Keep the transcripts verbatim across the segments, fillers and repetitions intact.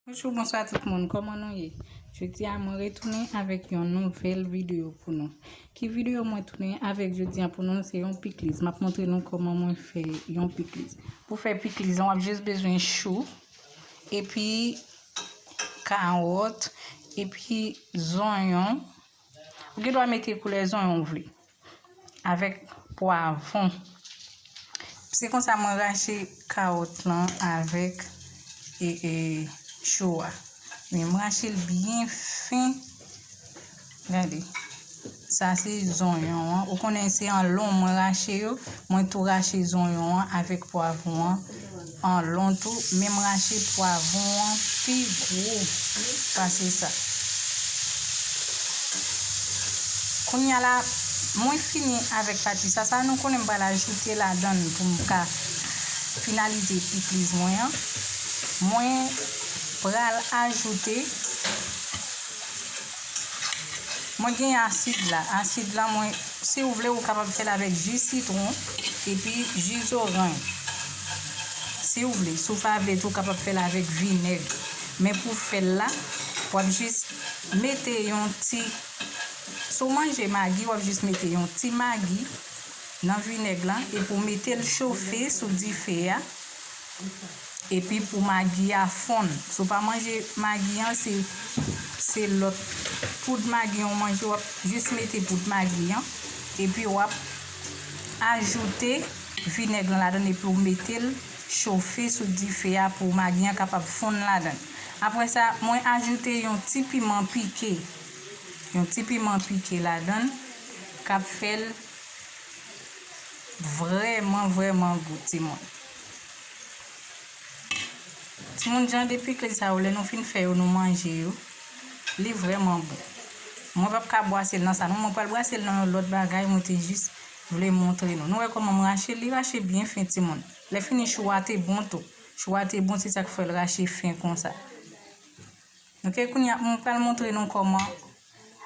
Bonjou, bonswa tout moun, kòman nou ye? Jodi a mwen retounen avèk yon nouvèl videyo pou nou. Ki videyo mwen tounen avèk jodi a pou nou? Se yon pikliz. M ap montre nou kòman mwen fè yon pikliz. Pou fè pikliz la, w ap jis bezwen chou, epi kawòt, epi zonyon. Ou gen dwa mete koulè zonyon w vle. Avèk pwavwon. Se konsa mwen rache kawòt lan avèk e, e, chou a. Men m rache l byen fen. Gade. Sa se zonyon an. Ou konnen se an lon mwen rache yo. Mwen tou rache zonyon an avèk pwavwon an an lon tou, men m rache pwavwon an pi gwo pase sa. Kounye a la, mwen fini avèk pati sa. Sa nou konnen m pral ajoute ladan l pou m ka finalize pikliz mwen an. Mwen pral ajoute Mwen gen asid la. Asid la, mwen, si w vle, ou kapab fè l avèk ji sitwon epi ji zoranj. Si w vle, si w pa vle tou, ou kapab fè l avèk vinèg. Men pou fè l la, w ap jis mete yon ti, si w manje magi, w ap jis mete yon ti magi nan vinèg la, epi w mete l chofe sou dife a. Epi pou magi a fonn. Si w pa manje magi an, se, se lòt poud magi an w manje, w ap jis mete poud magi an. Epi w ap ajoute vinèg lan ladan l epi w mete l chofe sou dife a pou magi an kapab fonn ladan l. Apre sa, mwen ajoute yon ti piman pike. Yon ti piman pike ladan l k ap fè l vrèman, vrèman gou, timoun. Timoun, jan de pikliz sa yo, lè nou fin fè yo, nou manje yo, li vrèman bon. Mwen p ap ka bwase l nan sa, non. Mwen pral bwase l nan yon lòt bagay, mwen te jis vle montre nou. Nou wè kòman m rache l? Li rache byen fen, timoun. Lè fini, chou a te bon tou. Chou a te bon, se sa k fè l rache fen konsa. Ok, kounye a, mwen pral montre nou kòman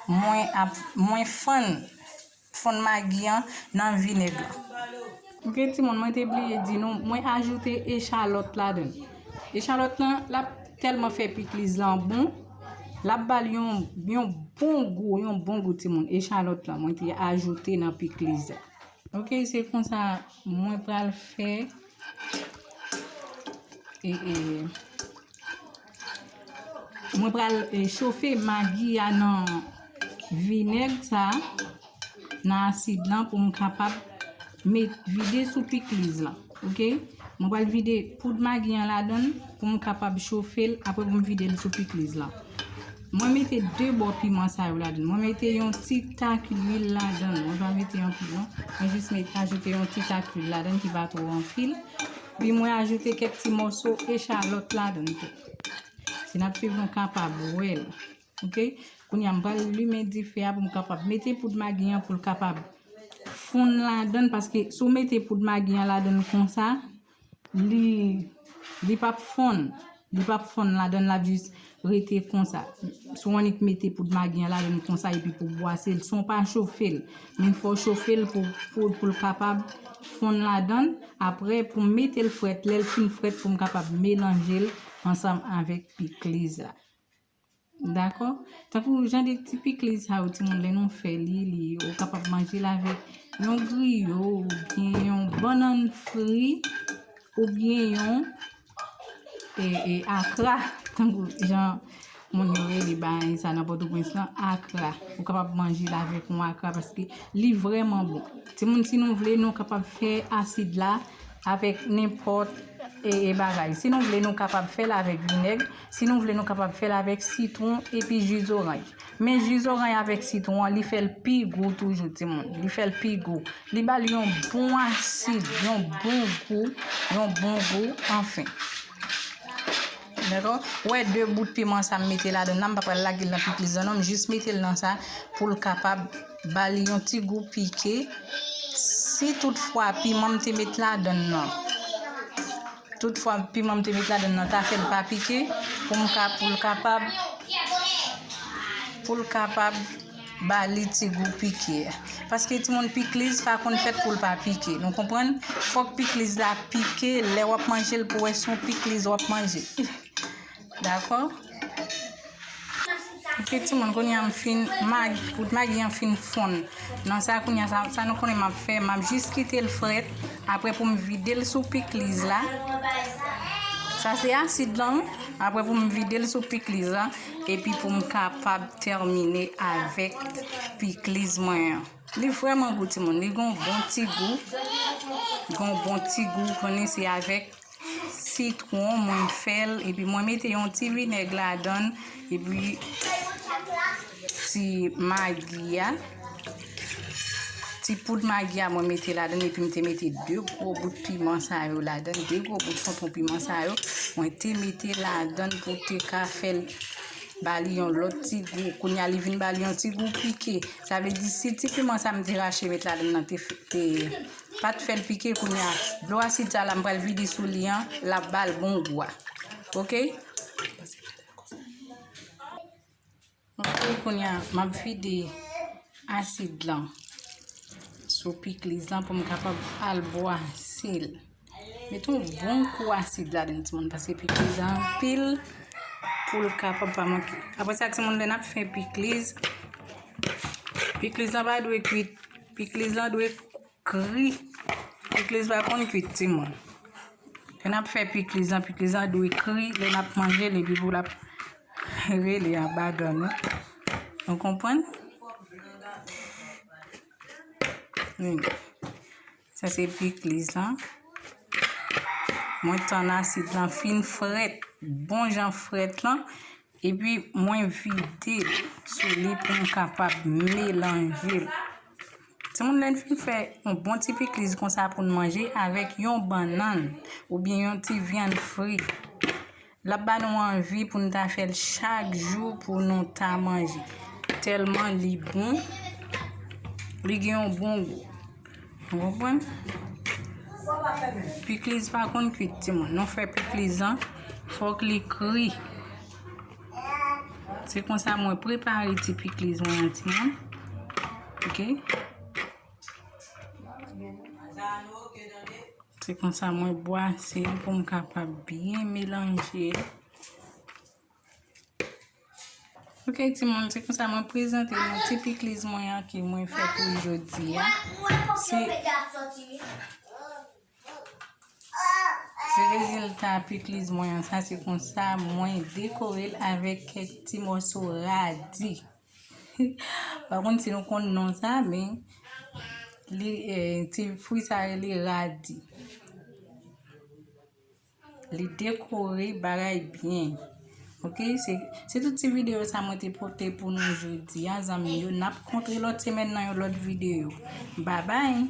mwen ap, mwen fann fonn magi an nan vinèg la. Ok, timoun, mwen te bliye di nou, mwen ajoute echalòt ladan l. Echalòt lan, l ap tèlman fè pikliz lan bon, l ap ba l yon, yon bon gou, yon bon gou, timoun. Echalòt lan, mwen te ajoute nan pikliz la. Ok, se konsa mwen pral fè, e, e, mwen pral, e, chofe magi a nan vinèg sa, nan asid lan pou m kapab met, vide sou pikliz lan. Ok? Mwen pral vide poud magi an ladan l pou m kapab chofe l, apre pou m vide l sou pikliz lan. Mwen mete de bò piman sa yo ladan l. Mwen mete yon ti tak lwil ladan l. Mwen pa mete anpil, non. Mwen jis met, ajoute yon ti tak lwil ladan l ki pa twò anpil. Pi mwen ajoute kèk ti mòso echalòt ladan l tou. Si n ap swiv, nou kapab wè l. Ok? Kounye a, m pral limen dife a pou m kapab mete poud magi an pou l kapab fonn ladan l, paske si w mete poud magi an ladan l konsa, li, li p ap fonn. Li p ap fonn ladan l, l ap jis rete konsa. Si w annik mete poud magi an ladan l konsa epi pou w bwase l, san w pa chofe l. Men fò w chofe l pou, pou, pou l kapab fonn ladan l. Apre, pou m mete l frèt, lè l fin frèt, pou m kapab melanje l ansanm avèk pikliz la. Dakò? Tankou jan de ti pikliz sa yo, timoun, lè nou fè li, li, ou kapab manje l avèk yon griyo, oubyen yon bannann fri, oubyen yon, e, e, akra, tankou jan moun yo rele bagay sa nan Pòtoprens lan, akra. Ou kapab manje l avèk yon akra paske li vrèman bon. Timoun, si nou vle, nou kapab fè asid la avèk nenpòt, e, e, bagay. Si nou vle, nou kapab fè l avèk vinèg. Si nou vle, nou kapab fè l avèk sitwon epi ji zoranj. Men ji zoranj avèk sitwon an, li fè l pi gou toujou, timoun. Li fè l pi gou. Li ba l yon bon asid, yon bon gou, yon bon gou, anfen. Dakò? Ou wè de bout piman sa m mete ladan l la, m pa pral lage l nan pikliz lan non, m jis mete l nan sa pou l kapab ba li yon ti gou pike. Si toutfwa piman m te met ladan l nan, toutfwa piman m te met ladan l nan ta fè l pa pike, pou m ka, pou l kapab, pou l kapab ba li ti gou pike a. Paske timoun, pikliz pa konn fèt pou l pa pike. Nou konprann? Fòk pikliz la pike, lè w ap manje l pou w wè se yon pikliz w ap manje. Dakò? Ok, timoun, kounye a m fin, magi, poud magi an fin fonn. Nan sa, kounye a, sa, sa nou konnen m ap fè, m ap jis kite l frèt. Apre pou m vide l sou pikliz la. Sa se asid lan, wi. Apre pou m vide l sou pikliz la. Epi pou m kapab tèmine avèk pikliz mwen an. Li vrèman gou, timoun. Li gon bon ti gou. Gon bon ti gou. Konnen se avèk sitwon mwen fè l. Epi mwen mete yon ti vinèg ladan l. Epi ti magi a. Ti poud magi a mwen mete ladan l. Epi m te mete de gwo bout piman sa yo ladan l. De gwo bout tonton piman sa yo. Mwen te mete ladan l pou te ka fè l ba li yon lòt ti gou. Kounye a li vin ba li yon ti gou pike. Sa vle di si ti piman sa m te rache met ladan nan te, te pa t fè l pike, kounye a dlo asid sa la m pral vide sou li an, l ap ba l bon gou a. Ok? Ok, kounye a m ap vide asid lan sou pikliz lan pou m kapab al bwase l. Mete yon bon kou asid ladan l, timoun, paske pikliz la anpil pou l kapab pa manke. Apre sa, timoun, lè n ap fè pikliz, pikliz la pa dwe kwit. Pikliz la dwe kri. Pikliz pa konn kwit, timoun. Lè n ap fè pikliz la, pikliz la dwe kri lè n ap manje l, epi pou l ap rele anba dò nou. Nou konprann? Wi. Sa se pikliz lan. Mwen tann asid lan fin frèt, bon jan frèt lan. Epi mwen vide l sou li pou m kapab melanje l. Timoun, lè n fin fè yon bon ti pikliz konsa pou n manje avèk yon bannann oubyen yon ti vyann fri. L ap ba nou anvi pou n ta fè l chak jou pou nou ta manje. Tèlman li bon, li gen yon bon gou. Ou konprann? Pikliz pa konn kwit, timoun. Nou fè pikliz lan, fòk li kri. Se konsa mwen prepare ti pikliz mwen an, timoun. Ok? Se konsa mwen bwase l pou m kapab byen melanje l. Ok, timoun, se konsa mwen prezante nou ti pikliz mwen an ke mwen fè pou jodi a. Se, se rezilta pikliz mwen an. Sa se konsa mwen dekore l avèk kèk ti mòso radi. Pa konn si nou konn non sa, men li, eh, ti fwi sa rele radi. Li dekore bagay byen. Ok, se, se tout ti videyo sa mwen te pote pou nou jodi a, zanmi yo. N ap kontre lòt semèn nan yon lòt videyo. Babay!